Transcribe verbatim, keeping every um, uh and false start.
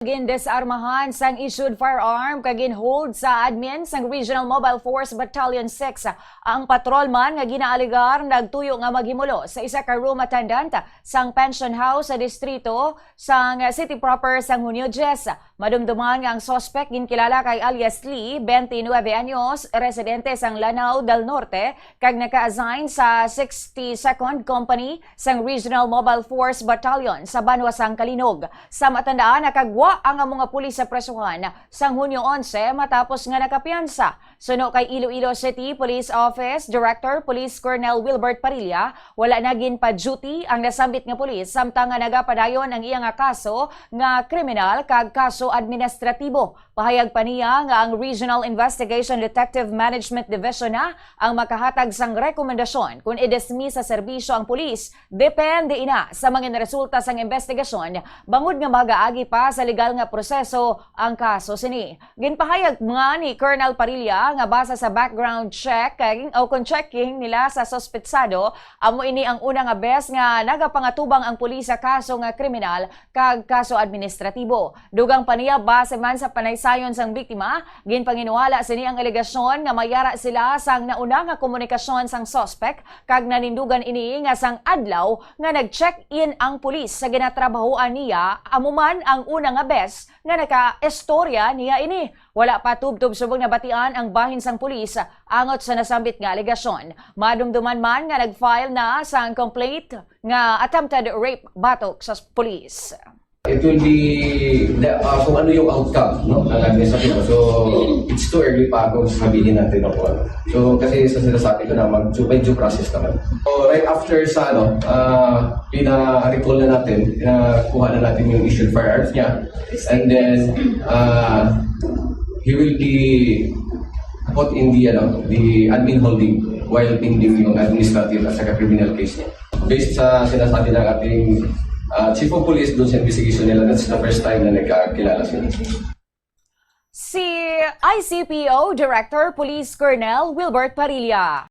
Gindesarmahan sang issued firearm kag ginhold sa admin sang Regional Mobile Force Battalion six ang patrolman nga ginaalegar nagtuyo nga maghimulo sa isa ka room attendant sang pension house sa distrito sang city proper sang Hunyo diyes. Madumduman nga ang suspect ginkilala kay alias Lee, twenty-nine anyos, residente sang Lanao del Norte, kag naka-assign sa sixty-second Company sang Regional Mobile Force Battalion sa banwa sang Calinog. Sa matandaan, nakagwa ang amo nga pulis sa presohan sang Hunyo onse matapos nga nakapiyansa. Suno kay Iloilo City Police Office Director Police Colonel Wilbert Parilla, wala na ginpa-duty ang nasambit nga pulis samtang nga nagapadayon ang iya nga kaso nga kriminal kag kaso administratibo. Pahayag pa niya nga ang Regional Investigation Detective Management Division na ang makahatag sang rekomendasyon kon i-dismiss sa serbisyo ang pulis, depende ina sa mga resulta sang investigasyon, bangod nga magaagi pa sa legal nga proseso ang kaso sini. Ginpahayag nga ni Colonel Parilla nga basa sa background check o kon checking nila sa suspetsado, amo ini ang una nga bes nga nagapangatubang ang pulis sa kaso nga kriminal kag kaso administratibo. Dugang pa niya, base man sa panaysayon sang biktima, ginpanginwala sini ang alegasyon nga may ara sila sang nauna nga komunikasyon sang suspek kag nanindugan ini nga sang adlaw nga nag-check-in ang pulis sa ginatrabahoan niya, amo man ang una nga bes nga nakaistorya niya ini. Wala pa tubtob subong nabatian ang bahin sang pulis angot sa nasambit nga alegasyon. Madumduman man nga nag-file na sang complaint nga attempted rape batok sa pulis. It will be the, uh, kung ano yung outcome, no, ng administratibo. So, it's too early pa kung sasabihin natin na kung ano. So, kasi sa sinasabi ko na mag, may due process naman. So, right after sa, ano, uh, pina-recall na natin, pinakuha na natin yung issued firearms niya. And then, uh, he will be put in the, ano, the admin holding while pending yung administrative at saka criminal case niya. Based sa sinasabi ng ating uh, chief of police doon sa investigation nila, that's the first time na nagkakilala sila. Si I C P O Director Police Colonel Wilbert Parilla.